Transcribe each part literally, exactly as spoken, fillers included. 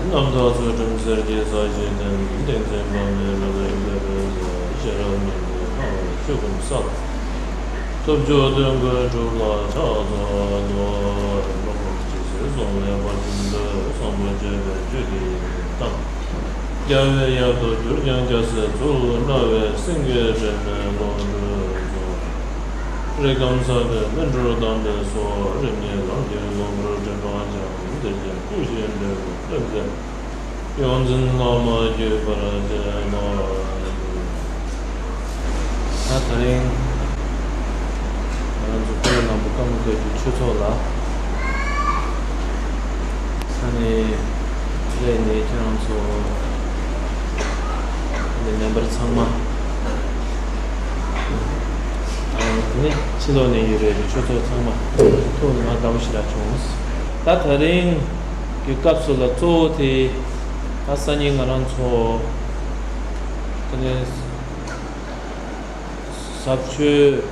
རྣམ་དག་ཚུལ་ཁྲིམས་གསེར་གྱི་ས་གཞི་སྟེང་གི། ཏིང་འཛིན་པདྨའི་རབ་དབྱངས་ལེན་པའི་ཚེ། ཤེས་རབ་སྙིང་པོས་སྣང་བའི་ཆོས་ཀུན་གསལ། ཐུབ་མཆོག་དོན་ཀུན་གྲུབ་ལ་ཕྱག་འཚལ་ལོ། ལོ་ཀུན་ཇི་སྲིད་བཟུང་བའི་བར་ཆད་འདས། བཟང་པོ་སྤྱོད་པའི་བཅུད་ཀྱི་གཏམ། རྒྱལ་བའི་ཡབ་ཏུ་གྱུར་ཀྱང་རྒྱལ་སྲིད་ཚུལ། དམྲ་བའི་སེང་གེ་སྤྲད་མའི་ལོངས་སྤྱོད་རྫོགས། རིགས་ཁམས་ཟབ་པའི་སྨིན་གྲོལ་གདམས་པའི་སྲོག། རིམ་གཉིས་ལམ་གྱི་ལོངས་སྤྱོད་དྲན་པ་འཆང་། འདིར་བྱོན་སྐུ་བཞིའི་འབྲས་བུ་སྟོན་མཛད། ཡོངས་འཛིན་བླ་མ་བརྒྱུད་པར་བཅས་ལ། ད་དེ་རིང་ང་རང་ཚོ་ཀུན་ལ་ནང་པ་ཀརྨ་བཀའ་བརྒྱུད་ཆོས་ཚོགས་ལ། ས་གནས་སླེབས་ནས་ཁྱེད་རང་ཚོ་ནས་མེམ་བར་ཚང་མ། དེ་ནས་ཕྱི་ལོགས་ནས་ཡོད་པའི་ཆོས་ཚོགས་ཚང་མ་ཐུགས་ནས་མ་དགའ་པོ་ཞེ་དྲག་བྱུང་། ད་དེ་རིང་གི་སྐབས་སུ་ལ་གཙོ་བོ་དེ་ད་སང་ཉིན་ང་རང་ཚོ་དེ་ནས་ཟབ་ཆོས་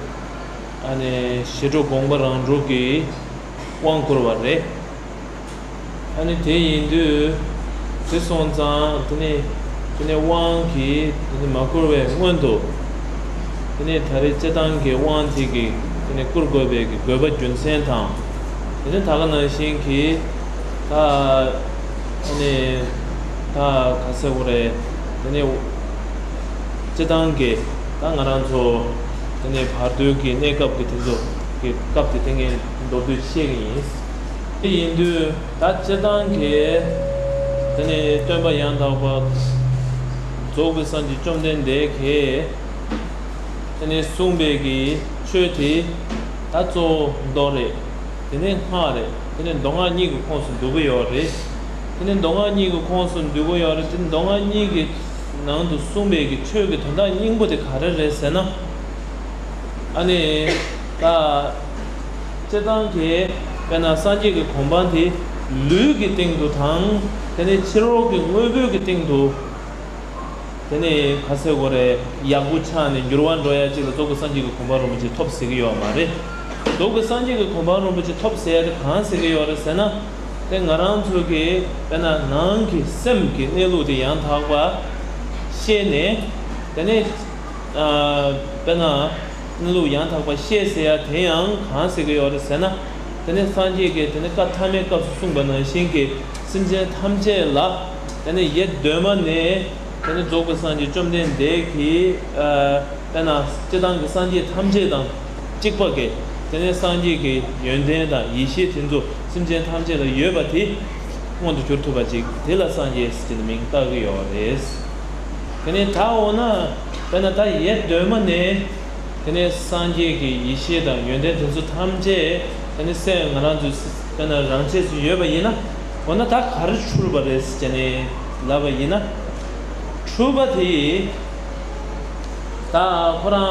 ཨ་ནི་ཞི་ཁྲོ་དགོངས་པ་རང་གྲོལ་གྱི་དབང་བསྐུར་བ་རེད། ཨ་ནི་དེ་ཡིན་དུས་དེ་སོང་ཙང་དེ་ནས་དེ་ནས་དབང་གིས་དེ་ནས་མ་བསྐུར་བའི་སྔོན་དུ་དེ་ནས་ད་རེས་སྤྱིར་བཏང་གི་དབང་དེ་གིས་དེ་ནས་བསྐུར་དགོས་པའི་གི་དགོས་པ་རྒྱུ་མཚན་དང་། དེ་ནས་ད་ག་ནང་བཞིན་གྱི་ད་ཨ་ནི་ད་ག་ཟེར་དགོས་རེད། དེ་ནས་སྤྱིར་བཏང་གི་ད་ང་རང་ཚོ་དེ་ནས་བར་དོའི་གི་གནས་སྐབས་ཀྱི་དེ་ཚོ་གི་སྐབས་དེ་ཐེངས་མདོར་བསྡུས་བཤད་གི་ཡིན། དེ་ཡིན་དུས་ད་སྤྱིར་བཏང་གི་དེ་ནས་སྟོན་པ་ཡང་དག་པ་རྫོགས་པའི་སངས་རྒྱས་བཅོམ་ལྡན་འདས་ཀྱིས་དེ་ནས་གསུངས་པའི་གི་ཆོས་དེ་ད་གཙོ་བོ་མདོ་རེད། དེ་ནས་སྔགས་རེད། དེ་ནས་མདོ་སྔགས་གཉིས་ཀྱི་ཁོངས་སུ་འདུ་གི་ཡོད་རེད། དེ་ནས་མདོ་སྔགས་གཉིས་ཀྱི་ཁོངས་སུ་འདུ་གི་ཡོད་རེད། དེ་ནས་མདོ་སྔགས་གཉིས་ཀྱི་ནང་དུ་གསུངས་པའི་གི་ཆོས་ཀྱི་དོན་དག་སྙིང་པོ་དེ་ག་རེ་རེད་ཟེར་ན། ཨ་ནི་ད་སྤྱིར་བཏང་གི་དཔེར་ན་སངས་རྒྱས་ཀྱི་གོ་འཕང་དེ་ལུས་ཀྱི་སྟེང་དུ་དང་དེ་ནས་ཕྱི་རོལ་གྱི་དངོས་པོའི་གི་སྟེང་དུ། དེ་ནས་ག་ཟེར་དགོས་རེད། ཡག་པོ་ཆགས་ནས་འགྱུར་བ་འགྲོ་ཡ་གཅིག་ལ་རྫོགས་པའི་སངས་རྒྱས་ཀྱི་གོ་འཕང་རིན་པོ་ཆེ་ཐོབ་ཟེར་གྱི་ཡོད་མ་རེད། རྫོགས་པའི་སངས་རྒྱས་ཀྱི་གོ་འཕང་རིན་པོ་ཆེ་ཐོབ་ཟེར་ཡ་དེ་གང་ཟེར་གྱི་ཡོད་རེད་ཟེར་ན། དེ་ང་རང་ཚོ་གི་དཔེར་ན་ནང་གི་སེམས་ཀྱི་གནས་ལུགས་དེ་ཡང་དག་པ་ཤེས་ནས། དེ་ནས་ཨ་དཔེར་ན་གནས་ལུགས་ཡང་དག་པ་ཤེས་ཟེར་ཡ་དེ་ཡང་གང་ཟེར་གྱི་ཡོད་རེད་ཟེར་ན། དེ་ནས་སངས་རྒྱས་ཀྱིས་དེ་ནས་བཀའ་ཐ་མའི་སྐབས་སུ་གསུངས་པ་ནང་བཞིན་གྱི་སེམས་ཅན་ཐམས་ཅད་ལ་དེ་ནས་ཡེ་གདོད་མ་ནས། དེ་ནི་རྫོགས་པའི་སངས་རྒྱས་བཅོམ་ལྡན་འདས་ཀྱིས་ཨ་དཔེར་ན་སྤྱིར་བཏང་གི་སངས་རྒྱས་ཐམས་ཅད་དང་གཅིག་པ་གི་དེ་ནས་སངས་རྒྱས་ཀྱི་ཡོན་ཏན་དང་ཡེ་ཤེས་དེ་ཚོ་སེམས་ཅན་ཐམས་ཅད་ལ་ཡོད་པ་དེ་མངོན་དུ་གྱུར་ཐུབ་པ་ཅིག་དེ་ལ་སངས་རྒྱས་ཟེར་ནས་མིང་བཏགས་ཀྱི་ཡོད་རེད། དེ་ནས་ད་འོ་ན་དཔེར་ན་ད་ཡེ་གདོད་མ་ནས་དེ་ནས་སངས་རྒྱས་ཀྱི་ཡེ་ཤེས་དང་ཡོན་ཏན་དེ་ཚོ་ཐམས་ཅད་དེ་ནས་སེམས་ང་རང་ཚོའི་དཔེར་ན་རང་ཆས་སུ་ཡོད་པ་ཡིན་ན། འོ་ན་ད་ག་རེ་འཁྲུལ་པ་རེད་ཟེར་ནས་ལབ་པ་ཡིན་ན། འཁྲུལ་པ་དེ་ད་ཁོ་རང་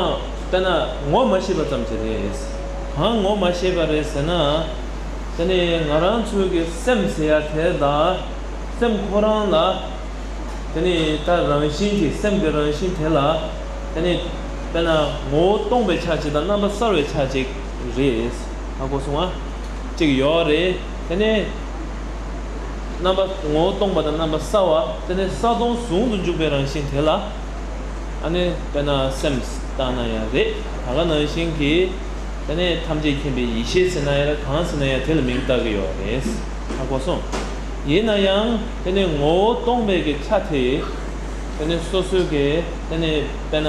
དཔེར་ན་ངོ་མ་ཤེས་པ་ཙམ་ཅིག་རེད། གང་ངོ་མ་ཤེས་པ་རེད་ཟེར་ན། དེ་ནས་ང་རང་ཚོའི་གི་སེམས་ཟེར་ཡ་དེ་དང་སེམས་ཁོ་རང་ལ། དེ་ནས་ད་རང་བཞིན་གྱི་སེམས་ཀྱི་རང་བཞིན་དེ་ལ། དེ་ནས་དཔེར་ན་ངོ་བོ་སྟོང་པའི་ཆ་གཅིག་དང་རྣམ་པ་གསལ་བའི་ཆ་གཅིག་རེད། ཧ་གོ་སོང་ང་། གཅིག་ཡོད་རེད། དེ་ནས་རྣམ་པ་ངོ་བོ་སྟོང་པ་དང་རྣམ་པ་གསལ་བ། དེ་ནས་གསལ་སྟོང་ཟུང་དུ་འཇུག་པའི་རང་བཞིན་དེ་ལ། ཨ་ནི་དཔེར་ན་སེམས་བཏགས་ན་ཡང་རེད། ད་ག་ནང་བཞིན་གྱི་དེ་ནས་ཐམས་ཅད་མཁྱེན་པའི་ཡེ་ཤེས་ཟེར་ན་ཡང་རེད། གང་ཟེར་ན་ཡང་དེ་ལ་མིང་བཏགས་ཀྱི་ཡོད་རེད། ཧ་གོ་སོང་། ཡིན་ན་ཡང་དེ་ནས་ངོ་བོ་སྟོང་པའི་གི་ཆ་དེ་དེ་ནས་སོ་སོའི་གི་དེ་ནས་དཔེར་ན་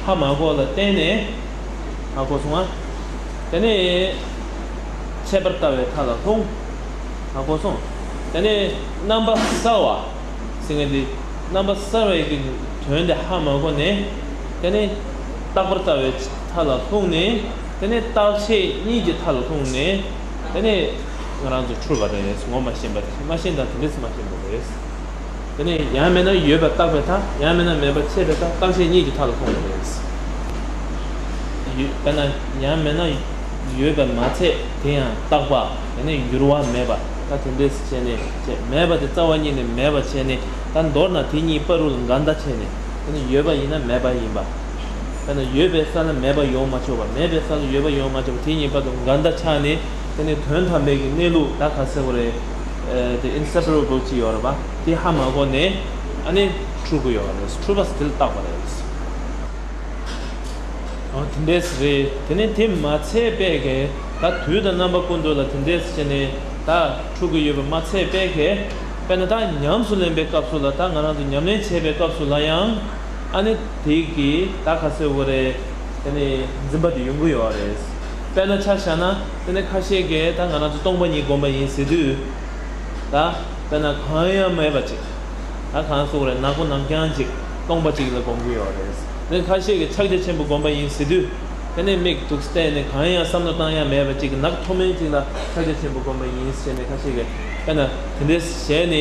ཧ་མ་གོ་ལ་བརྟེན་ནས། ཧ་གོ་སོང་ང་། དེ་ནས་ཁྱད་པར་ལྟ་བའི་མཐའ་ལ་ལྷུང་། ཧ་གོ་སོང་། དེ་ནས་རྣམ་པ་གསལ་བ་ཟེར་མཁན་དེ་རྣམ་པ་གསལ་བའི་གི་དོན་དེ་ཧ་མ་གོ་ནས། དེ་ནས་རྟག་པར་ལྟ་བའི་མཐའ་ལ་ལྷུང་ནས། དེ་ནས་རྟག་ཆད་གཉིས་ཀྱི་མཐའ་ལ་ལྷུང་ནས། དེ་ནས་ང་རང་ཚོ་འཁྲུལ་པ་རེད། ངོ་མ་ཤེས་པ་དེ། མ་ཤེས་དང་དེ་འདྲས་མ་ཤེས་པ་རེད། དེ་ནས་ཡང་མིན་ན་ཡོད་པ་བརྟག་པའི་མཐའ། ཡང་མིན་ན་མེད་པ་ཆད་པའི་མཐའ། རྟག་ཆད་གཉིས་ཀྱི་མཐའ་ལ་ལྷུང་བ་རེད། ཡོད་དཔེར་ན་ཡང་མིན་ན་ཡོད་པ་མ་ཚད་དེ་ཡང་རྟག་པ། དེ་ནས་འགྱུར་བ་མེད་པ། ད་དེ་འདྲས་བྱས་ནས་བྱས། མེད་པ་དེ་རྩ་བ་ཉིད་ནས་མེད་པ་བྱས་ནས། ད་མདོར་ན་དེ་གཉིས་བར་དུ་ལ་འགལ་ཟླ་བྱས་ནས། དེ་ནས་ཡོད་པ་ཡིན་ན་མེད་པ་ཡིན་པ། དཔེར་ན་ཡོད་པའི་ས་ལ་མེད་པ་ཡོང་མ་ཆོག་པ། མེད་པའི་ས་ལ་ཡོད་པ་ཡོང་མ་ཆོག་པ། དེ་གཉིས་བར་དུ་འགལ་ཟླ་ཆགས་ནས། དེ་ནས་དོན་དམ་པའི་གི་གནས་ལུགས་ད་ག་ཟེར་དགོས་རེད། ཨ་དེ་inseparable ཅིག་ཡོད་རེད་པ། དེ་ཧ་མ་གོ་ནས་ཨ་ནི་འཁྲུལ་གི་ཡོད་རེད། འཁྲུལ་པ་དེ་ལ་བཏགས་པ་རེད། ཨོ་དེ་འདྲས་རེད། དེ་ནས་དེ་མ་ཚད་པས་ཀྱི་ད་དུས་དང་རྣམ་པ་ཀུན་ཏུ་ལ་དེ་འདྲས་བྱས་ནས་ད་འཁྲུལ་གྱི་ཡོད་པ་མ་ཚད་པས་ཀྱི། དཔེར་ན་ད་ཉམས་སུ་ལེན་པའི་སྐབས་སུ་ལ་ད་ང་རང་ཚོ་ཉམས་ལེན་བྱེད་པའི་སྐབས་སུ་ལ་ཡང་ཨ་ནི་དེ་གི་ད་ག་ཟེར་དགོས་རེད། དེ་ནས་འཛིན་པ་དེ་ཡོང་གི་ཡོད་རེད། དཔེར་ན་ཆ་བཞག་ན་དེ་ནས་ཁ་ཤས་ཀྱིས་ད་ང་རང་ཚོ་སྟོང་པ་ཉིད་བསྒོམ་པ་ཡིན་ཟེར་དུས། ད་དཔེར་ན་གང་ཡང་མེད་པ་ཅིག་ད་གང་ཟེར་དགོས་རེད། ནག་པོ་ནམ་རྐྱང་ཅིག་སྟོང་པ་ཅིག་ལ་སྒོམ་གྱི་ཡོད་རེད། དེ་ཁ་ཤས་ཀྱིས་ཕྱག་རྒྱ་ཆེན་པོ་སྒོམ་པ་ཡིན་ཟེར་དུས། དེ་ནས་མིག་ཏུག་བལྟས་ནས་གང་ཡང་བསམ་བློ་བཏང་ཡ་མེད་པ་ཅིག་ནག་མཐོ་དམན་ཅིག་ལ་ཕྱག་རྒྱ་ཆེན་པོ་སྒོམ་པ་ཡིན་ཟེར་ནས་ཁ་ཤས་ཀྱིས་དཔེར་ན་དེ་འདྲས་བྱས་ནས།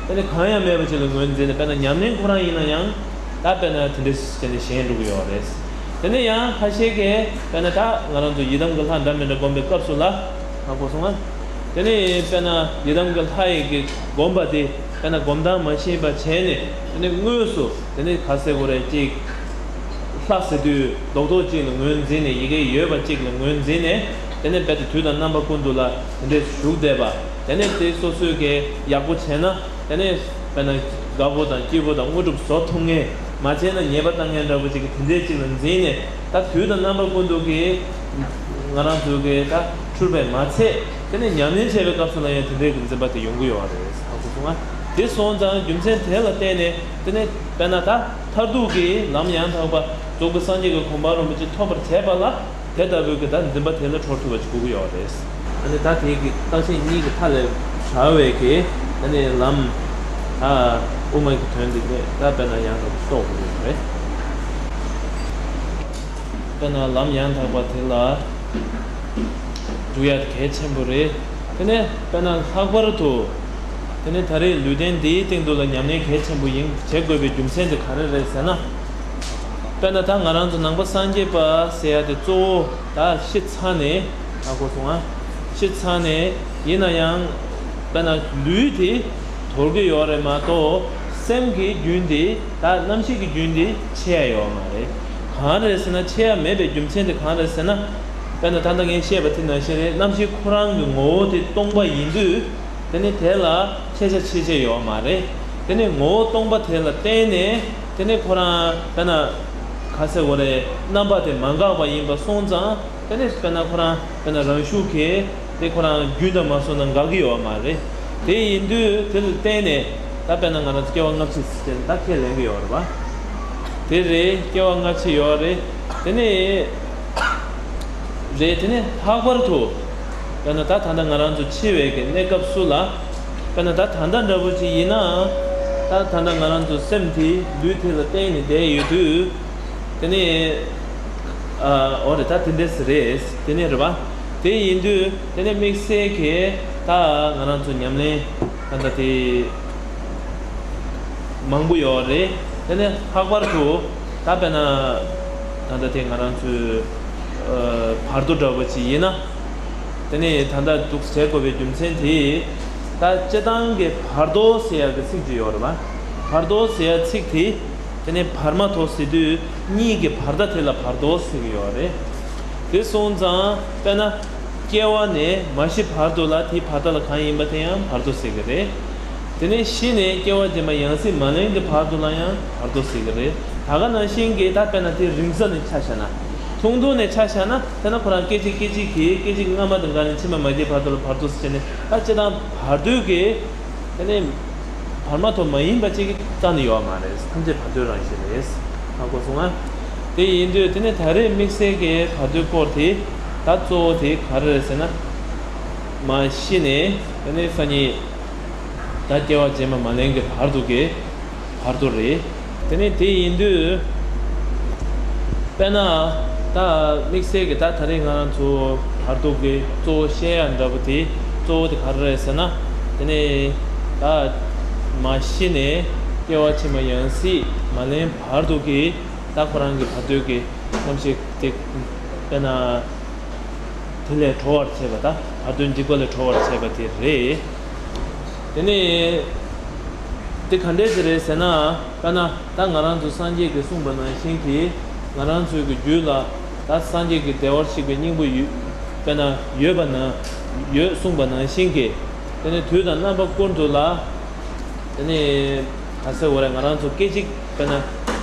དེ་ནས་གང་ཡང་མེད་པ་ཅིག་ལ་ངོས་འཛིན་ནས། དཔེར་ན་ཉམས་ལེན་ཁོ་རང་ཡིན་ན་ཡང་ད་དཔེར་ན་དེ་འདྲས་བྱས་ནས་ཞེན་འགྲོ་གི་ཡོད་རེད། དེ་ནས་ཡང་ཁ་ཤས་ཀྱིས་དཔེར་ན་ད་ང་རང་ཚོ་ཡི་དམ་གྱི་ལྷ་འདྲ་མི་འདྲ་སྒོམ་པའི་སྐབས་སུ་ལ། ཧ་གོ་སོང་ང་། དེ་ནས་དཔེར་ན་ཡི་དམ་གྱི་ལྷ་ཡི་གི་སྒོམ་པ་དེ་དཔེར་ན་སྒོམ་སྟངས་མ་ཤེས་པ་བྱས་ནས། དེ་ནས་དངོས་སུ་དེ་ནས་ག་ཟེར་དགོས་རེད། ཅིག་ལྷ་ཟེར་དུས་རྡོག་རྡོག་ཅིག་ལ་ངོས་འཛིན་ནས། ཡི་གེ་ཡོད་པ་ཅིག་ལ་ངོས་འཛིན་ནས། དེ་ནས་རྦད་དེ་དུས་དང་རྣམ་པ་ཀུན་ཏུ་ལ་དེ་འདྲས་བཞུགས་བསྡད་པ། དེ་ནས་དེ་སོ་སོས་ཀྱི་ཡག་པོ་བྱས་ན། དེ་ནས་དཔེར་ན་དགའ་བོ་དང་སྐྱིད་པོ་དང་དངོས་གྲུབ་བཟོ་ཐུབ་མཁན། མ་བྱས་ན་ཉེས་པ་བཏང་མཁན་འདྲ་པོ་ཅིག་གི་དེ་འདྲས་ཅིག་ལ་འཛིན་ནས། ད་དུས་དང་རྣམ་པ་ཀུན་ཏུ་གི་ང་རང་ཚོ་གི་ད་འཁྲུལ་པས་མ་ཚད། དེ་ནས་ཉམས་ལེན་བྱེད་པའི་སྐབས་སུ་ལ་ཡང་དེ་འདྲས་ཀྱི་འཛིན་པ་དེ་ཡོང་གི་ཡོད་རེད། ཧ་གོ་སོང་ང་། དེ་སོང་ཙང་རྒྱུ་མཚན་དེ་ལ་བརྟེན་ནས། དེ་ནས་དཔེར་ན་ད་མཐར་ཐུག་གི་ལམ་ཡང་དག་པ་རྫོགས་པའི་སངས་རྒྱས་ཀྱི་གོ་འཕང་རིན་པོ་ཆེ་ཐོབ་པར་བྱེད་པ་ལ། དེ་ལྟ་བུའི་གི་ད་འཛིན་པ་དེ་ལ་གྲོལ་ཐུབ་པ་ཅིག་དགོས་ཀྱི་ཡོད་རེད། ཨ་ནི་ད་དེའི་གི་རྟགས་ཆད་གཉིས་ཀྱི་མཐའ་ལས་བྲལ་བའི་གི་ཨ་ནི་ལམ། ཨ་དབུ་མ་གི་དོན་འདི་ནས་ད་དཔེར་ན་ཡང་དག་རྟོགས་དགོས་ཀྱི་ཡོད་རེད། དཔེར་ན་ལམ་ཡང་དག་པ་དེ་ལ་འཇུག་ཡ་དེ་གལ་ཆེན་པོ་རེད། དེ་ནས་དཔེར་ན་ལྷག་པར་དུ། དེ་ནས་ད་རེས་ལུས་རྟེན་འདིའི་སྟེང་དུ་ལ་ཉམས་ལེན་གལ་ཆེན་པོ་ཡིན། བྱེད་དགོས་པའི་རྒྱུ་མཚན་དེ་ག་རེ་རེད་ཟེར་ན། དཔེར་ན་ད་ང་རང་ཚོ་ནང་པ་སངས་རྒྱས་པ་ཟེར་ཡ་དེ་གཙོ་བོ་ད་ཤི་ཚར་ནས། ཧ་གོ་སོང་ང་། ཤི་ཚར་ནས་ཡིན་ན་ཡང་དཔེར་ན་ལུས་དེ་དོར་གྱི་ཡོད་རེད་མ་གཏོགས། སེམས་ཀྱི་རྒྱུན་དེ། ད་རྣམ་ཤེས་ཀྱི་རྒྱུན་དེ་ཆད་ཡ་ཡོད་མ་རེད། གང་རེད་ཟེར་ན། ཆད་ཡ་མེད་པའི་རྒྱུ་མཚན་དེ་གང་རེད་ཟེར་ན། དཔེར་ན་ད་ལྟ་ངས་བཤད་པ་དེ་ནང་བཞིན་རེད། རྣམ་ཤེས་ཁོ་རང་གི་ངོ་བོ་དེ་སྟོང་པ་ཡིན་དུས། དེ་ནི་དེ་ལ་ཁྱད་ཆོས་ཆེ་ཆེ་ཡོད་མ་རེད། དེ་ནི་ངོ་བོ་སྟོང་པ་དེ་ལ་བརྟེན་ནས། དེ་ནི་ཁོ་རང་དཔེར་ན་ག་ཟེར་དགོས་རེད། རྣམ་པ་དེ་མ་འགགས་པ་ཡིན་པ་སོང་ཙང་། དེ་ནི་དཔེར་ན་ཁོ་རང་དཔེར་ན་རང་ཤུགས་ཀྱིས་དེ་ཁོ་རང་རྒྱུན་དུ་མ་སོང་ན་འགག་གི་ཡོད་མ་རེད། དེ་ཡིན་དུས་དེ་ལ་བརྟེན་ནས་ད་དཔེར་ན་ང་རང་ཚོ་སྐྱེ་བ་སྔ་ཕྱི་ཟེར་ད་ཁས་ལེན་གྱི་ཡོད་རེད་པ། དེ་རེད། སྐྱེ་བ་སྔ་ཕྱི་ཡོད་རེད། དེ་ནི་རེད། དེ་ནི་ལྷག་པར་དུ་དཔེར་ན་ད་ད་ལྟ་ང་རང་ཚོ་འཆི་བའི་གི་གནས་སྐབས་སུ་ལ། དཔེར་ན་ད་ད་ལྟ་འདྲ་པོ་ཅིག་ཡིན་ན། ད་ད་ལྟ་ང་རང་ཚོ་སེམས་དེ་ལུས་དེ་ལ་བརྟེན་ནས་བསྡད་ཡོད་དུས། དེ་ནི་ཨ་འོ་རེད། ད་དེ་འདྲས་རེད། དེ་ནི་རེད་པ། དེ་ཡིན་དུས་དེ་ནི་དམིགས་བསལ་གྱི་ད་ང་རང་ཚོ་ཉམས་ལེན་ད་ལྟ་དེ་མང་པོ་ཡོད་རེད། དེ་ནས་ལྷག་པར་དུ་ད་དཔེར་ན་ད་ལྟ་དེ་ང་རང་ཚོའི་ཨ་བར་དོ་འདྲ་པོ་ཅིག་ཡིན་ན། དེ་ནས་ད་ལྟ་འདུག་བྱེད་དགོས་པའི་རྒྱུ་མཚན་དེ། ད་སྤྱིར་བཏང་གི་བར་དོ་ཟེར་ཡག་གི་ཚིག་ཅིག་ཡོད་རེད་པ། བར་དོ་ཟེར་ཡག་ཚིག་དེ། དེ་ནས་བར་མ་དོ་ཟེར་དུས་གཉིས་ཀྱི་བར་ཐག་དེ་ལ་བར་དོ་ཟེར་གྱི་ཡོད་རེད། དེ་སོང་ཙང་དཔེར་ན་སྐྱེ་བ་ནས་མ་ཤི་བར་དུ་ལ་དེའི་བར་ཐག་ལ་གང་ཡིན་པ་དེ་ཡང་བར་དོ་ཟེར་གྱི་རེད། དེ་ནས་ཤི་ནས་སྐྱེ་བ་རྗེས་མ་ཡང་སྲིད་མ་ལེན་གྱི་བར་དུ་ལ་ཡང་བར་དོ་ཟེར་གྱི་རེད། ད་ག་ནང་བཞིན་གྱི་ད་དཔེར་ན་དེ་རིང་ས་ནས་ཆ་བཞག་ན། ཐུང་ཐུང་ནས་ཆ་བཞག་ན། དཔེར་ན་ཁོ་རང་སྐད་ཅིག་སྐད་ཅིག་གིས་སྐད་ཅིག་སྔ་མ་དང་འགའ་ནས་ཕྱི་མ་མ་སྐྱེས་བར་དུ་ལ་བར་དོ་ཟེར་ནས། ད་སྤྱིར་བཏང་བར་དོ་གི། དེ་ནས་བར་མ་དོ་མ་ཡིན་པ་ཅིག་རྩ་ནས་ཡོད་མ་རེད། ཐམས་ཅད་བར་དོའི་རང་བཞིན་རེད། ཧ་གོ་སོང་ང་། དེ་ཡིན་དུས་དེ་ནས་ད་རེས་དམིགས་བསལ་གྱི་བར་དོའི་སྐོར་དེ་ད་གཙོ་བོ་དེ་ག་རེ་རེད་ཟེར་ན། མ་ཤི་ནས་དེ་ནས་སང་ཉིན་ད་སྐྱེ་བ་རྗེས་མ་མ་ལེན་གྱི་བར་དུ་གི་བར་དོ་རེད། དེ་ནས་དེ་ཡིན་དུས། དཔེར་ན་ད་དམིགས་བསལ་གྱི་ད་ད་རེས་ང་རང་ཚོ་བར་དོ་གི་གཙོ་བོ་བཤད་ཡ་འདྲ་པོ་དེ་གཙོ་བོ་དེ་ག་རེ་རེད་ཟེར་ན། དེ་ནས་ད་མ་ཤི་ནས་སྐྱེ་བ་ཕྱི་མ་ཡང་སྲིད་མ་ལེན་བར་དུ་གི་ད་ཁོ་རང་གི་བར་དོ་གི་རྣམ་ཤེས་དེ། དཔེར་ན་དེ་ལས་གྲོལ་བར་བྱེད་པ། ད་བར་དོའི་འཇིགས་པ་ལས་གྲོལ་བར་བྱེད་པ་དེ་རེད། དེ་ནས་དེ་ག་འདྲས་དེ་རེད་ཟེར་ན། དཔེར་ན་ད་ང་རང་ཚོ་སངས་རྒྱས་ཀྱིས་གསུངས་པ་ནང་བཞིན་གྱི། ང་རང་ཚོའི་གི་རྒྱུད་ལ་ད་སངས་རྒྱས་ཀྱི་བདེ་བར་གཤེགས་པའི་སྙིང་པོ་ཡོད། དཔེར་ན་ཡོད་པ་ན་ཡོད་གསུངས་པ་ནང་བཞིན་གྱི། དེ་ནས་དུས་དང་རྣམ་པ་ཀུན་ཏུ་ལ། དེ་ནས་ག་ཟེར་བ་རེད། ང་རང་ཚོ་སྐད་ཅིག་དཔེར་ན་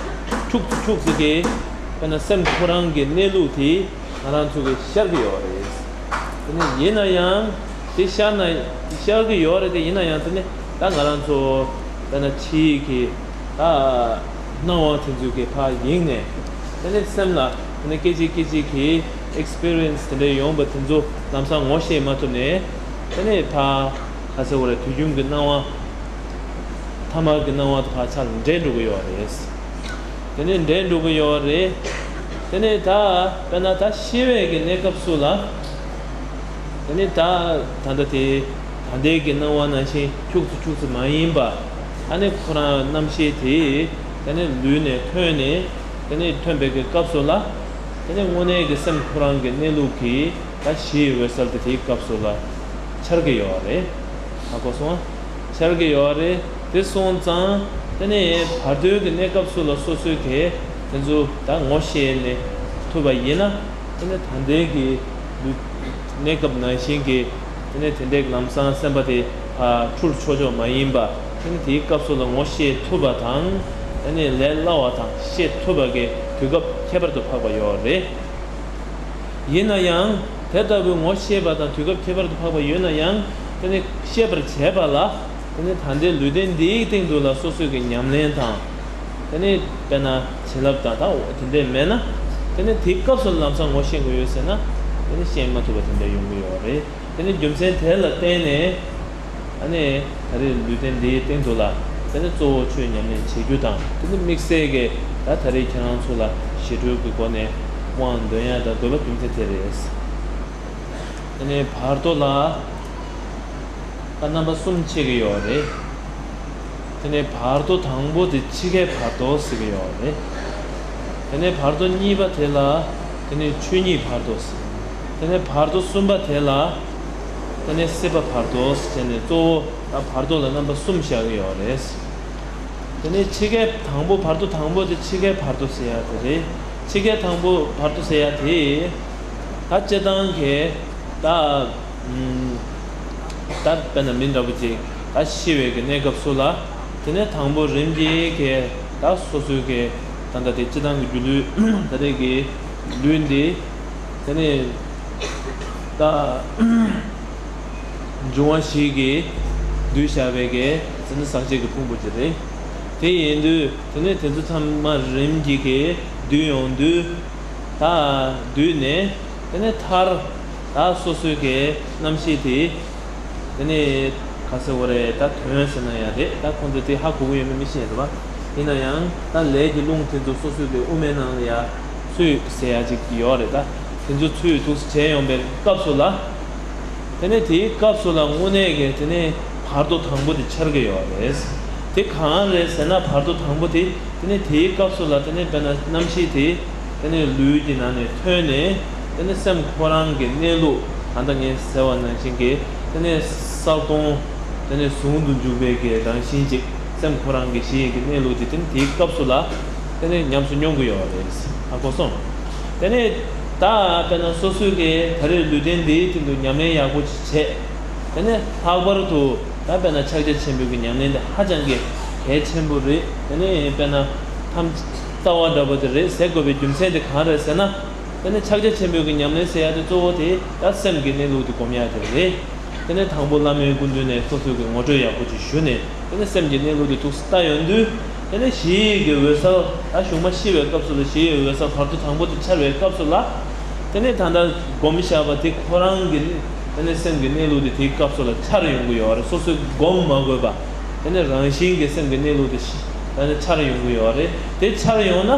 འཁྱུག་ཙམ་འཁྱུག་ཙམ་གྱིས་དཔེར་ན་སེམས་ཁོ་རང་གི་གནས་ལུགས་དེ་ང་རང་ཚོ་གིས་ཤར་གྱི་ཡོད་རེད། དེ་ནས་ཡིན་ན་ཡང་དེ་ཤར་ན་ཤར་གྱི་ཡོད་རེད་དེ། ཡིན་ན་ཡང་དེ་ནས་ད་ང་རང་ཚོ་དཔེར་ན་ཕྱིའི་གི་ད་སྣང་བ་དེ་ཚོ་གི་ཕར་ཡེངས་ནས། དེ་ནས་སེམས་ལ་དེ་ནས་སྐད་ཅིག་སྐད་ཅིག་གི་ཨེགས་པི་རི་ཡེན་སི་དེ་འདྲ་ཡོང་བ་དེ་ཚོ་ལམ་སང་ངོ་ཤེས་མ་ཐུབ་ནས། དེ་ནས་ཕར་ག་ཟེར་བ་རེད། དུས་རྒྱུན་གྱི་སྣང་བ། ཐ་མལ་གྱི་སྣང་བ་དང་ཕར་ཆ་ལ་འདྲེས་འགྲོ་གི་ཡོད་རེད། དེ་ནས་འདྲེས་འགྲོ་གི་ཡོད་རེད། དེ་ནས་ད་དཔེར་ན་ད་ཤི་བའི་གི་གནས་སྐབས་སུ་ལ། དེ་ནས་ད་ད་ལྟ་དེ་ད་ལྟའི་གི་སྣང་བ་ནང་བཞིན་འཁྱུག་ཙམ་འཁྱུག་ཙམ་མ་ཡིན་པ། ཨ་ནི་ཁོ་རང་རྣམ་ཤེས་དེ་དེ་ནས་ལུས་ནས་ཐོན་ནས། དེ་ནས་ཐོན་པའི་གི་སྐབས་སུ་ལ། དེ་ནས་དངོས་གནས་ཀྱི་སེམས་ཁོ་རང་གི་གནས་ལུགས་ཀྱི་ད་གཞི་ཡི་འོད་གསལ་དེ་དེའི་སྐབས་སུ་ལ་འཆར་གྱི་ཡོད་རེད། ཧ་གོ་སོང་ཨ། འཆར་གྱི་ཡོད་རེད། དེ་སོང་ཙང་དེ་ནས་བར་དོའི་གི་གནས་སྐབས་སུ་ལ་སོ་སོའི་གི་དེ་ཚོ་ད་ངོ་ཤེས་ནས་ཐུབ་པ་ཡིན་ན། དེ་ནས་ད་ལྟའི་གི་ལུས་གནས་སྐབས་ནང་བཞིན་གྱི་དེ་ནས་དེ་འདྲའི་ལམ་སང་སེམས་པ་དེ་ཕར་འཁྲུལ་ཆོག་ཆོག་མ་ཡིན་པ། དེ་ནས་དེའི་སྐབས་སུ་ལ་ངོ་ཤེས་ཐུབ་པ་དང་། དེ་ནས་ལས་སླ་བ་དང་ཤེས་ཐུབ་པ་གི་དུས་སྐབས་ཁྱད་པར་དུ་འཕགས་པ་ཡོད་རེད། ཡིན་ན་ཡང་དེ་ལྟ་བུའི་ངོ་ཤེས་པ་དང་དུས་སྐབས་ཁྱད་པར་དུ་འཕགས་པ་ཡོད་ན་ཡང་། དེ་ནི་ཤེས་པར་བྱེད་པ་ལ། དེ་ནི་ད་ལྟའི་ལུས་རྟེན་འདིའི་སྟེང་དུ་ལ་སོ་སོའི་གི་ཉམས་ལེན་དང་། དེ་ནི་དཔེར་ན་བྱིན་རླབས་དང་ད་དེ་འདྲས་མེད་ན། དེ་ནི་དེའི་སྐབས་སུ་ལམ་སང་ངོ་ཤེས་དགོས་ཡོད་ཟེར་ན། དེ་ནི་ཤེས་མ་ཐུབ་པ་དེ་འདྲ་ཡོང་གི་ཡོད་རེད། དེ་ནི་རྒྱུ་མཚན་དེ་ལ་བརྟེན་ནས། ཨ་ནི་ད་རེས་ལུས་རྟེན་འདིའི་སྟེང་དུ་ལ་དེ་ནི་གཙོ་བོ་ཆོས་ཉམས་ལེན་བྱེད་རྒྱུ་དང་། དེ་ནི་དམིགས་བསལ་གྱི་ད་ད་རེས་ཁྱེད་རང་ཚོ་ལ་ཞི་ཁྲོའི་གི་སྒོ་ནས་དབང་འདོན་ཡ་དང་དགོས་པ་རྒྱུ་མཚན་དེ་རེད། དེ་ནི་བར་དོ་ལ་ད་རྣམ་པ་གསུམ་ཕྱེ་གི་ཡོད་རེད། དེ་ནས་བར་དོ་དང་པོ་དེ་འཆི་ཁའི་བར་དོ་ཟེར་གྱི་ཡོད་རེད། དེ་ནས་བར་དོ་གཉིས་པ་དེ་ལ་དེ་ནས་ཆོས་ཉིད་བར་དོ་ཟེར། དེ་ནས་བར་དོ་གསུམ་པ་དེ་ལ་དེ་ནས་སྲིད་པ་བར་དོ་ཟེར་ནས། གཙོ་བོ་ད་བར་དོ་ལ་རྣམ་པ་གསུམ་བཞག་གི་ཡོད་རེད། དེ་ནས་འཆི་ཁའི་དང་པོ། བར་དོ་དང་པོ་དེ་འཆི་ཁའི་བར་དོ་ཟེར་ཡ་དེ་རེད། འཆི་ཁའི་དང་པོ་བར་དོ་ཟེར་ཡ་དེ་ད་སྤྱིར་བཏང་གི་ད། ད་དཔེར་ན་མི་འདྲ་པོ་ཅིག་ད་ཤི་བའི་གི་གནས་སྐབས་སུ་ལ། དེ་ནས་དང་པོ་རིམ་གྱིས་གི་ད་སོ་སོའི་གི་ད་ལྟ་དེ་སྤྱིར་བཏང་གི་སྒྱུ་ལུས་ད་རེས་ཀྱི་ལུས་འདི་དེ་ནས་ད་འབྱུང་བ་བཞི་གིས་བསྡུས་བཞག་པའི་གི་དེ་ནི་ཟག་བཅས་ཀྱི་ཕུང་པོ་ཅིག་རེད། དེ་ཡིན་དུས་དེ་ནས་དེ་ཚོ་ཚང་མ་རིམ་གྱིས་གི་བསྡུས་ཡོང་དུས། ད་བསྡུས་ནས་དེ་ནས་མཐར་ད་སོ་སོའི་གི་རྣམ་ཤེས་དེ། དེ་ནས་ག་ཟེར་བ་རེད། ད་དོན་ཟེར་ན་ཡང་རེད། ད་ཁོང་ཚོ་དེ་ཧ་གོ་གི་ཡོད་མེད་མི་ཤེས་རེད་པ། ཡིན་ན་ཡང་ད་ལས་ཀྱི་རླུང་དེ་ཚོ་སོ་སོའི་གི་དབུ་མའི་ནང་ལ་ཡ་ཚུད་ཟེར་ཡ་ཅིག་ཡོད་རེད། ད་དེ་ཚོ་ཚུད་འདུག་བྱས་ཡོང་པའི་སྐབས་སུ་ལ། དེ་ནས་དེའི་སྐབས་སུ་ལ་དངོས་གནས་ཀྱི་དེ་ནས་བར་དོ་དང་པོ་དེ་འཆར་གྱི་ཡོད་རེད། དེ་གང་རེད་ཟེར་ན། བར་དོ་དང་པོ་དེ་དེ་ནས་དེའི་སྐབས་སུ་ལ་དེ་ནས་དཔེར་ན་རྣམ་ཤེས་དེ་དེ་ནས་ལུས་ཀྱི་ནང་ནས་ཐོན་ནས། དེ་ནས་སེམས་ཁོ་རང་གི་གནས་ལུགས་ད་ལྟ་ངས་ཟེར་བ་ནང་བཞིན་གྱི་དེ་ནས་གསལ་སྟོང་དེ་ནས་ཟུང་དུ་འཇུག་པའི་གི་རང་བཞིན་ཅིག་སེམས་ཁོ་རང་གི་གཞི་ཡི་གི་གནས་ལུགས་དེ་དེ་ནས་དེའི་སྐབས་སུ་ལ་དེ་ནས་ཉམས་སུ་མྱོང་གི་ཡོད་རེད། ཧ་གོ་སོང་། དེ་ནས་ད་དཔེར་ན་སོ་སོའི་གི་ད་རེས་ལུས་རྟེན་འདིའི་སྟེང་དུ་ཉམས་ལེན་ཡག་པོ་ཅིག་བྱས། དེ་ནས་ལྷག་པར་དུ་ད་དཔེར་ན་ཕྱག་རྒྱ་ཆེན་པོའི་གི་ཉམས་ལེན་དེ་ཧ་ཅང་གི་གལ་ཆེན་པོ་རེད། དེ་ནས་དཔེར་ན་ཐམས་ཅད་ལྟ་བ་འདྲ་པོ་དེ་རེད་ཟེར་དགོས་པའི་རྒྱུ་མཚན་དེ་གང་རེད་ཟེར་ན། དེ་ནས་ཕྱག་རྒྱ་ཆེན་པོའི་གི་ཉམས་ལེན་ཟེར་ཡ་དེ་གཙོ་བོ་དེ་ད་སེམས་ཀྱི་གནས་ལུགས་དེ་སྒོམ་ཡ་དེ་རེད། དེ་ནས་དང་པོ་བླ་མའི་སྐུ་མདུན་ནས་སོ་སོའི་གི་ངོ་སྤྲོད་ཡག་པོ་ཅིག་ཞུས་ནས། དེ་ནས་སེམས་ཀྱི་གནས་ལུགས་དེ་ཐུགས་སུ་བལྟ་ཡོང་དུས། དེ་ནས་གཞི་ཡི་གི་འོད་གསལ། ད་གཞུག་མ་ཤི་བའི་སྐབས་སུ་ལ་གཞི་ཡི་འོད་གསལ་བར་དོ་དང་པོ་དེ་འཆར་བའི་སྐབས་སུ་ལ། དེ་ནས་ད་ལྟ་སྒོམ་བཞག་པ་དེ་ཁོ་རང་གི་དེ་ནས་སེམས་ཀྱི་གནས་ལུགས་དེ་དེའི་སྐབས་སུ་ལ་འཆར་ཡོང་གི་ཡོད་རེད། སོ་སོས་སྒོམ་མ་དགོས་པ། དེ་ནས་རང་བཞིན་གྱི་སེམས་ཀྱི་གནས་ལུགས་དེ་ཤི་ད་ནས་འཆར་ཡོང་གི་ཡོད་རེད། དེ་འཆར་ཡོང་ན།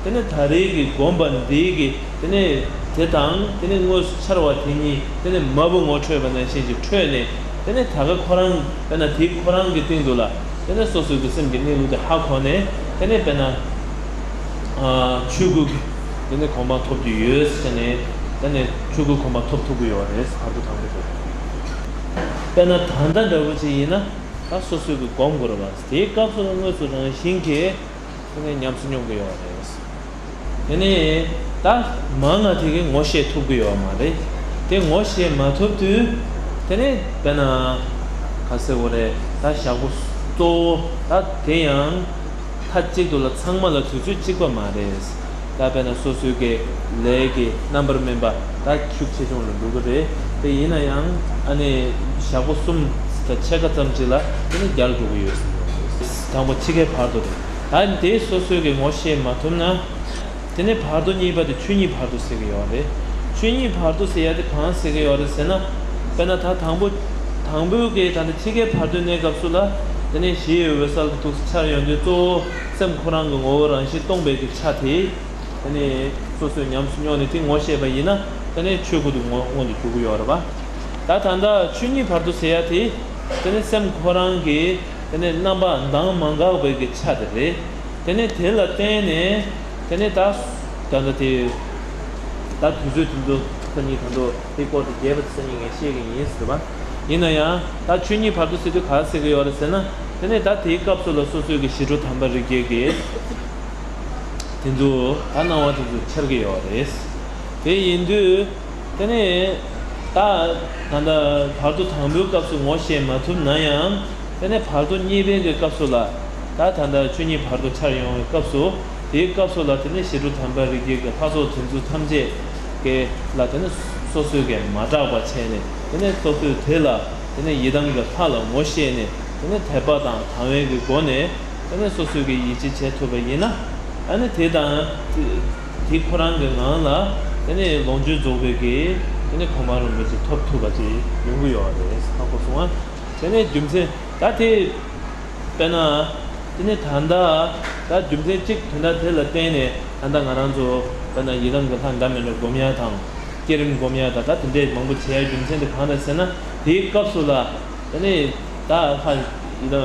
དེ་ནས་ད་རེས་ཀྱི་སྒོམ་པ་འདིའི་གི་དེ་ནས་དེ་དང་དེ་ནས་དངོས་སུ་འཆར་བ་དེ་གཉིས་དེ་ནས་མ་བུ་ངོ་འཕྲོད་པ་ནང་བཞིན་གྱི་འཕྲོད་ནས། དེ་ནས་ད་ག་ཁོ་རང་དཔེར་ན་དེ་ཁོ་རང་གི་སྟེང་དུ་ལ་དེ་ནས་སོ་སོའི་གི་སེམས་ཀྱི་གནས་ལུགས་དེ་ཧ་གོ་ནས། དེ་ནས་དཔེར་ན་ཆོས་སྐུ་གི་དེ་ནས་གོ་འཕང་ཐོབ་ཀྱི་ཡོད་ཟེར་ནས། དེ་ནས་ཆོས་སྐུ་གོ་འཕང་ཐོབ་ཐུབ་ཀྱི་ཡོད་རེད། བར་དོ་དང་པོ་དེ། དཔེར་ན་ད་ལྟ་འདྲ་བོ་ཅིག་ཡིན་ན། ད་སོ་སོའི་གི་སྒོམ་དགོས་རེད་པ། དེའི་སྐབས་སུ་ལ་དངོས་སུ་རང་བཞིན་གྱིས་དེ་ནས་ཉམས་སུ་མྱོང་གི་ཡོད་རེད། དེ་ནས་ད་མང་ང་དེ་གི་ངོ་ཤེས་ཐུབ་ཀྱི་ཡོད་མ་རེད། དེ་ངོ་ཤེས་མ་ཐུབ་དུས། དེ་ནས་དཔེར་ན་ ག་ཟེར་དགོས་རེད། ད་ཞག་པོ་གཙོ་བོ་ད་དེ་ཡང་མཐའ་གཅིག་ཏུ་ལ་ཚང་མ་ལ་དུས་ཚོད་གཅིག་པ་མ་རེད། ད་དཔེར་ན་སོ་སོའི་གི་ལས་ཀྱི་རྣམ་པར་སྨིན་པ་ད་ཤུགས་ཆེ་ཆུང་ལ་འགྲོ་གི་རེད། དེ་ཡིན་ན་ཡང་ཨ་ནི་ཞག་པོ་གསུམ་དང་ཕྱེད་ཀ་ཙམ་ཅིག་ལ་དེ་ནི་རྒྱལ་འགྲོ་གི་ཡོད། དང་པོ་ཕྱི་ཁའི་བར་དོ་རེད། ད་དེ་སོ་སོའི་གི་ངོ་ཤེས་མ་ཐུབ་ན། དེ་ནས་བར་དོ་གཉིས་པ་དེ་ཆོས་ཉིད་བར་དོ་ཟེར་གི་ཡོད་རེད། ཆོས་ཉིད་བར་དོ་ཟེར་ཡ་དེ་གང་ཟེར་གི་ཡོད་རེད་ཟེར་ན། དཔེར་ན་ད་དང་པོ། དང་པོའི་གི་ད་ལྟ་ཕྱི་ཁའི་བར་དོའི་གནས་སྐབས་སུ་ལ། དེ་ནས་གཞི་ཡི་འོད་གསལ་གྱི་ཐུགས་སུ་འཆར་ཡོང་དུས་གཙོ་བོ་སེམས་ཁོ་རང་གི་ངོ་བོ་རང་བཞིན་སྟོང་པའི་གི་ཆ་དེ། དེ་ནས་སོ་སོས་ཉམས་སུ་མྱོང་ནས་དེ་ངོ་ཤེས་པ་ཡིན་ན། དེ་ནས་ཆོས་སྐུ་དེ་ངོ་མངོན་དུ་གྱུར་གི་ཡོད་རེད་པ། ད་ད་ལྟ་ཆོས་ཉིད་བར་དོ་ཟེར་ཡ་དེ། དེ་ནས་སེམས་ཁོ་རང་གི། དེ་ནས་རྣམ་པ་མདངས་མ་འགགས་པའི་གི་ཆ་དེ་རེད། དེ་ནས་དེ་ལ་བརྟེན་ནས། དེ་ནས་ད། ད་ལྟ་དེ། ད་དུས་ཚོད་དུས་ཚོད་སང་ཉིན་ད་དུང་དེ་སྐོར་དེ་རྒྱས་པ་དེ་སང་ཉིན་ངས་བཤད་གི་ཡིན་ཟེར་བ། ཡིན་ན་ཡང་ད་ཆོས་ཉིད་བར་དོ་ཟེར་དུས་ག་ཟེར་གི་ཡོད་རེད་ཟེར་ན། དེ་ནས་ད་དེའི་སྐབས་སུ་ལ་སོ་སོའི་གི་ཞི་ཁྲོ་དམ་པ་རིགས་བརྒྱད་ཀྱི། དེ་ཚོ་ད་སྣང་བ་དེ་ཚོ་འཆར་གི་ཡོད་རེད། དེ་ཡིན་དུས། དེ་ནས་ད་ད་ལྟ་བར་དོ་དང་པོའི་སྐབས་སུ་ངོ་ཤེས་མ་ཐུབ་ན་ཡང་། དེ་ནས་བར་དོ་གཉིས་པའི་གི་སྐབས་སུ་ལ། ད་ད་ལྟ་ཆོས་ཉིད་བར་དོ་འཆར་ཡོང་བའི་སྐབས་སུ། དེའི་སྐབས་སུ་ལ་དེ་ནས་ཞི་ཁྲོ་དམ་པ་རིགས་བརྒྱད་ཀྱི་ལྷ་ཚོགས་དེ་ཚོ་ཐམས་ཅད་ཀྱི་ལ་དེ་ནས་སོ་སོའི་གི་མ་སྐྲག་པ་བྱས་ནས། དེ་ནས་སོ་སོའི་དེ་ལ་དེ་ནས་ཡི་དམ་གྱི་ལྷ་ལ་ངོ་ཤེས་ནས། དེ་ནས་དད་པ་དང་དང་བའི་གི་སྒོ་ནས། དེ་ནས་སོ་སོའི་གི་ཡིད་ཆེས་བྱེད་ཐུབ་པ་ཡིན་ན། ཨ་ནི་དེ་དང་དེ་ཁོ་རང་གི་ངང་ལ། དེ་ནས་ལོངས་སྤྱོད་རྫོགས་པའི་གི། དེ་ནས་གོ་འཕང་རིན་པོ་ཆེ་ཐོབ་ཐུབ་པ་ཅིག་ཡོང་གི་ཡོད་རེད། ཧ་གོ་སོང་ང་། དེ་ནས་རྒྱུ་མཚན་ད་དེ། དཔེར་ན། དེ་ནས་ད་ལྟ་ད་རྒྱུ་མཚན་གཅིག་དོན་དག་དེ་ལ་བརྟེན་ནས། ད་ལྟ་ང་རང་ཚོ་དཔེར་ན་ཡི་དམ་གི་ལྷ་འདྲ་མི་འདྲ་སྒོམ་ཡ་དང་། བསྐྱེད་རིམ་སྒོམ་ཡ་དང་། ད་དེ་འདྲའི་མང་པོ་བྱེད་ཡ་རྒྱུ་མཚན་དེ་གང་རེད་ཟེར་ན། དེའི་སྐབས་སུ་ལ། དེ་ནས་ད་ལྷ་ཡི་དམ་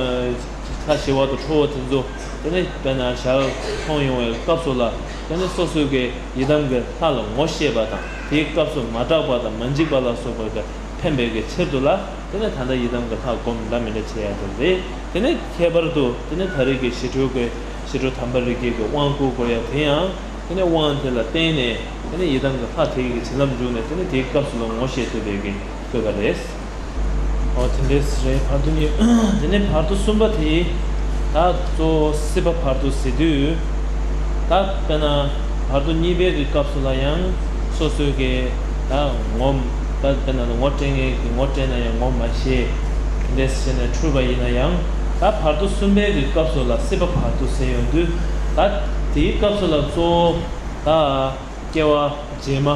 ལྷ་ཞི་བ་དང་ཁྲོ་བོ་དེ་ཚོ། དེ་ནས་དཔེར་ན་ཞལ་མཐོང་ཡོང་བའི་སྐབས་སུ་ལ། དེ་ནས་སོ་སོའི་གི་ཡི་དམ་གྱི་ལྷ་ལ་ངོ་ཤེས་པ་དང་། དེའི་སྐབས་སུ་མ་སྐྲག་པ་དང་མ་འཇིགས་པ་ལ་སོགས་པའི་གི་ཕན་པའི་གི་ཕྱིར་དུ་ལ། དེ་ནས་ད་ལྟ་ཡི་དམ་གྱི་ལྷ་སྒོམ་འདྲ་མི་འདྲ་བྱེད་ཡ་དེ་རེད། དེ་ནས་ཁྱད་པར་དུ་དེ་ནས་ད་རེས་ཀྱི་ཞི་ཁྲོའི་གི་ཞི་ཁྲོ་དམ་པ་རིགས་བརྒྱད་ཀྱི་དབང་བསྐུར་དགོས་ཡ་དེ་ཡང་། དེ་ནས་དབང་དེ་ལ་བརྟེན་ནས། དེ་ནས་ཡི་དམ་གྱི་ལྷ་དེ་ཡི་གི་བྱིན་རླབས་འཇུག་ནས། དེ་ནས་དེའི་སྐབས་སུ་ལ་ངོ་ཤེས་ཐུབ་པའི་གི་བཀོད་པ་རེད། ཨོ་དེ་འདྲས་རེད། བར་དོ་གཉིས། དེ་ནས་བར་དོ་གསུམ་པ་དེ། ད་གཙོ་བོ་སྲིད་པ་བར་དོ་ཟེར་དུས། ད་དཔེར་ན་བར་དོ་གཉིས་པའི་གི་སྐབས་སུ་ལ་ཡང་སོ་སོའི་གི་ད་ངོ་ད་དཔེར་ན་ངོ་སྤྲད་མཁན་གྱི་ངོ་སྤྲད་ན་ཡང་ངོ་མ་ཤེས། དེ་འདྲས་བྱས་ནས་འཁྲུལ་པ་ཡིན་ན་ཡང་། ད་བར་དོ་གསུམ་པའི་གི་སྐབས་སུ་ལ་སྲིད་པ་བར་དོ་ཟེར་ཡོང་དུས། ད་དེའི་སྐབས་སུ་ལ་གཙོ་བོ་ད། སྐྱེ་བ་རྗེས་མ་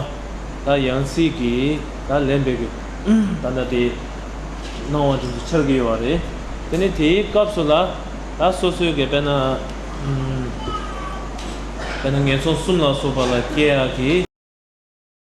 ད་ཡང་སྲིད་ཀྱི་ད་ལེན་པའི་གི་ད་ལྟ་དེ་སྣང་བ་དེ་ཚོ་འཆར་གྱི་ཡོད་རེད། དེ་ནས་དེའི་སྐབས་སུ་ལ་ད་སོ་སོའི་གི་དཔེར་ན་དཔེར་ན་ངན་སོང་གསུམ་ལ་སོགས་པ་ལ་སྐྱེ་ཡག་གི་